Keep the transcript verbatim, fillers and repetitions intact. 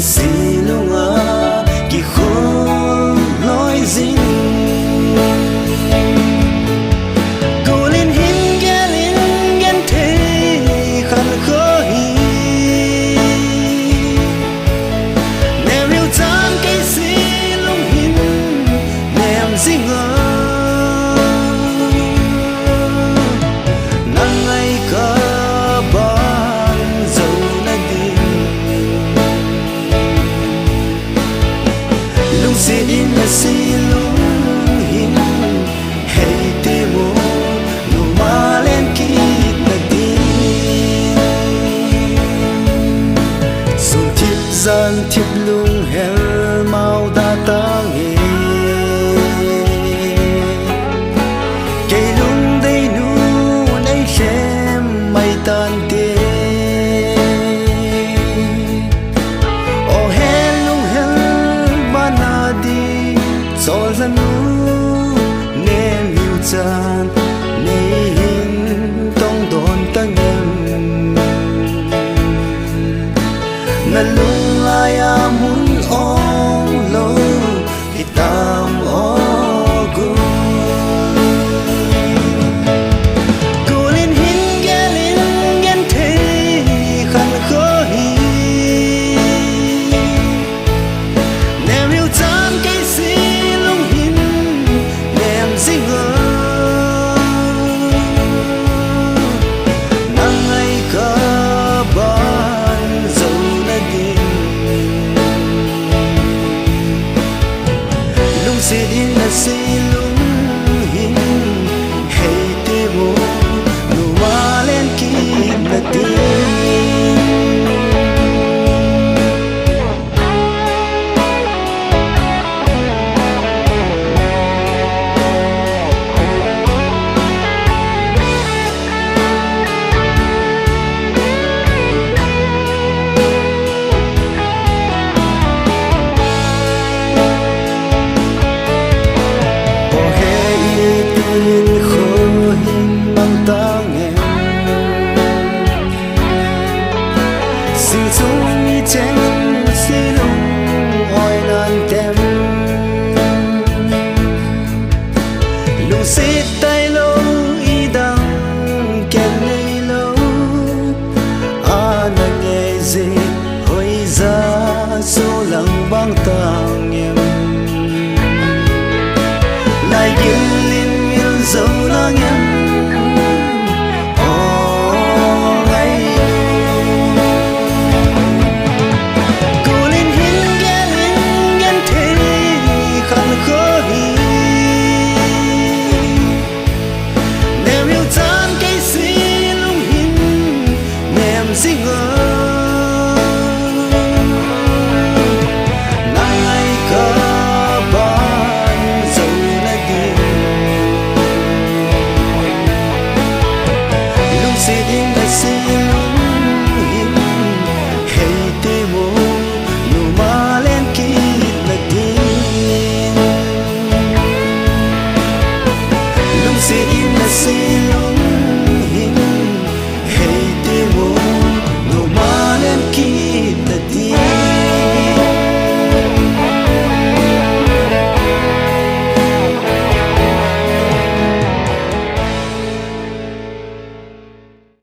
Silunga kikhol loi jing. Golin hin gelin genthei khan kho hi. Neriu chan kei silung hin nem jinga. Nangai ka bang zo na ding. Lungset in na silung hin hei te mo, numa len kit na ding. Sun thip jan thip lung hel mau da ta nge. Kei lungdei nu nei lhem mai tante. O hel lung hel mana di chol janu nem hiu chan nei hin tong don ta ngem. Na lu